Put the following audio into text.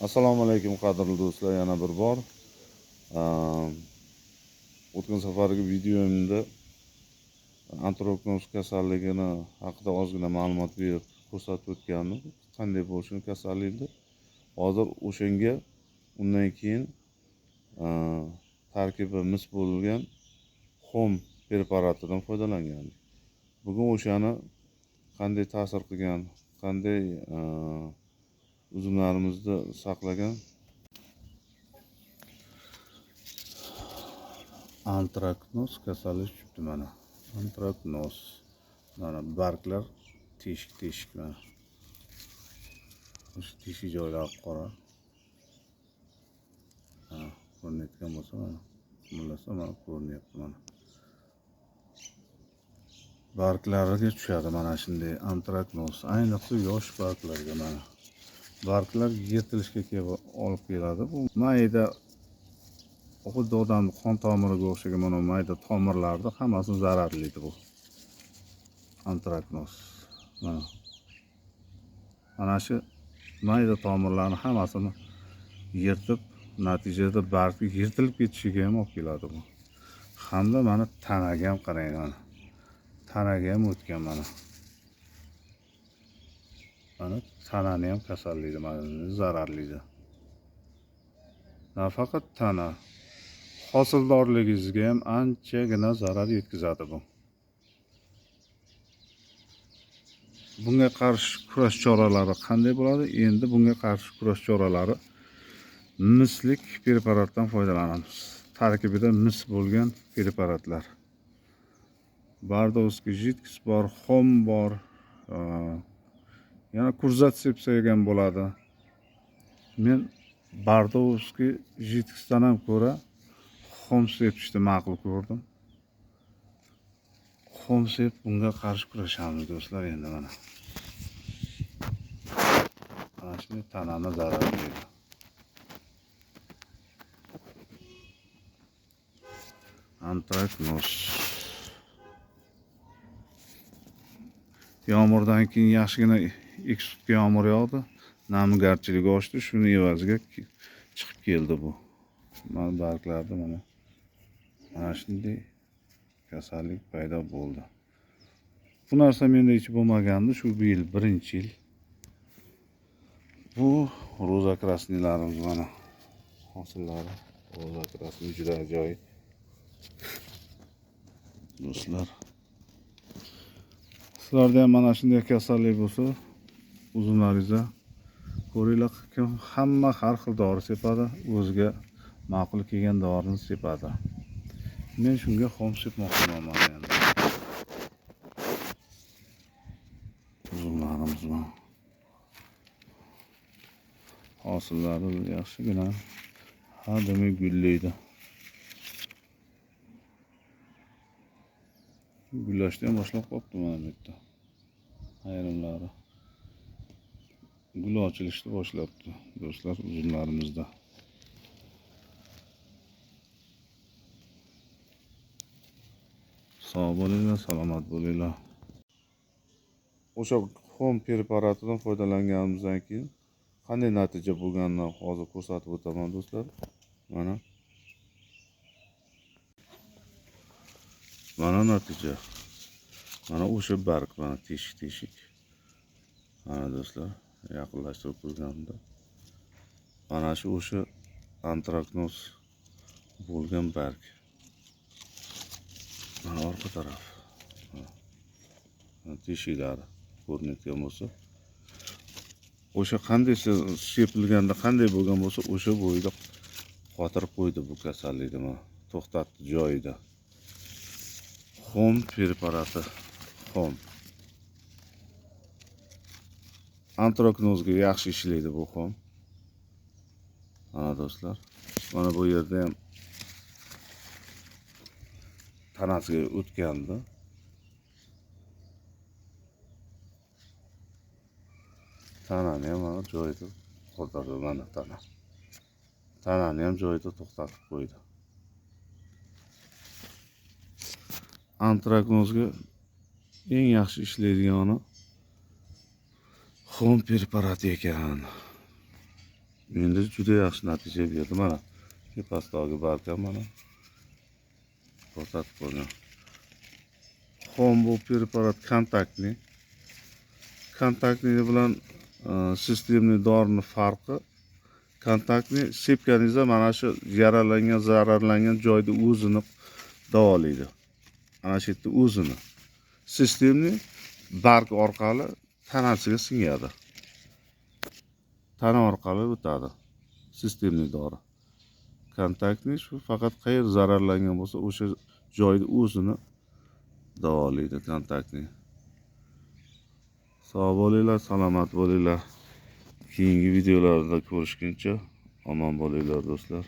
Assalomu alaykum qadrli do'stlar, yana bir bor. O'tgan safargi videomda antraknoz kasalligini haqida ozgina ma'lumot berib ko'rsatib o'tgandim. Qanday bo'lishini kasallikni. Hozir o'shanga undan keyin tarkibi mis bo'lgan xom preparatidan foydalangandik. Bugun o'shani qanday ta'sir qilgan, qanday uzumlarimizni saqlagan antraknoz kasalligi tushibdi mana. Antraknoz. Mana barglar teshik-teshik mana. O'sha teshik joylari qora. Mana ko'rinayotgan bo'lsa mana, mullasa mana ko'rinyapti mana. Barglariga tushadi mana shunday antraknoz. Ayniqsa yosh barglarga mana. Barglar yirtilishga olib keladi. Bu mayda xuddi odam qon tomiriga o'xshagan mana mayda tomirlarni hammasini zararlaydi bu antraknoz. Mana. Mana shu mayda tomirlarni hammasini yirtib, natijada bargni yirtilib ketishiga ham olib keladi bu. Hamda mana tanaga ham qarang mana. Tanaga ham o'tgan mana. Mana tanani ham kasallaydi, mana zararlaydi. Nafaqat tana, hosildorligingizga ham anchagina zarar yetkazadi bu. Bunga qarshi kurash choralari qanday bo'ladi? Endi bunga qarshi kurash choralari mislik preparatdan foydalanamiz. Tarkibida mis bo'lgan preparatlar. Bardovskiy жидкость bor, xom bor, yana kurzat sepsak ham bo'ladi. Men Bardovskiy жидкостьdan ham ko'ra xom sepishni ma'qul ko'rdim. Xom sep bunga qarshi kurashamiz do'stlar endi mana. Mana shunday tanani zararlaydi. Antraknoz. Yomg'irdan keyin yaxshigina 2 sutka yomg'ir yog'di. Namgarchilik oshdi, shuni evaziga chiqib keldi bu. Mana barglarda mana shunday kasallik paydo bo'ldi. Bu narsa menda hech bo'lmagandi, shu bu yil birinchi yil. Bu roza krasnilarimiz mana hosillari, roza krasni juda ajoyib. Do'stlar, sizlarda ham mana shunday kasallik bo'lsa, uzumlaringizda ko'ringlar, kim hamma har xil dori sepadi, o'ziga ma'qul kelgan dorini sepadi. Men shunga xom sepmoqchiman mana endi. Uzumlarimiz mana. Hosillari yaxshigina ha demay gullaydi. Gullashni ham boshlab qolibdi mana bu yerda. Ayrimlari gul ochilishni boshlabdi do'stlar uzumlarimizda. Sog' bo'linglar, salomat bo'linglar. O'sha xom preparatidan foydalanganimizdan keyin qanday natija bo'lganini hozir ko'rsatib o'taman do'stlar. Mana. Mana natija. Mana o'sha barg, mana teshik-teshik. Mana do'stlar, yaqinlashtirib ko'rganimda mana shu o'sha antraknoz bo'lgan barg. Mana orqa taraf. Mana teshiklari ko'rinayotgan bo'lsa, o'sha qanday sepilganda qanday bo'lgan bo'lsa, o'sha bo'yida qotirib qo'ydi bu kasallikni, mana to'xtatdi joyida. Xom preparati, xom. Antraknozga yaxshi ishlaydi bu xom. Mana do'stlar, mana bu yerda ham tanasiga o'tgandi. Tanani ham mana joyida qo'rdirdi, mana tana. Tanani ham joyida to'xtatib qo'ydi. Antraknozga eng yaxshi ishlaydigani xom preparati ekan. Menda juda yaxshi natija berdi. Mana tepasidagi barg ham mana ko'rsatib qo'ygan. Xom bu preparat контактный. Контактный bilan системный dorini farqi: контактный sepganingizda mana shu yaralangan, zararlangan joyda o'zini davolaydi. Ana shu yerda o'zini. Системный barg orqali tanasiga singadi. Tana orqali o'tadi. Системный dori. Контактный shu faqat qayer zararlangan bo'lsa, o'sha joyda o'zini davolaydi контактный. Sog' bo'linglar, salomat bo'linglar. Keyingi videolarda ko'rishguncha omon bo'linglar, do'stlar.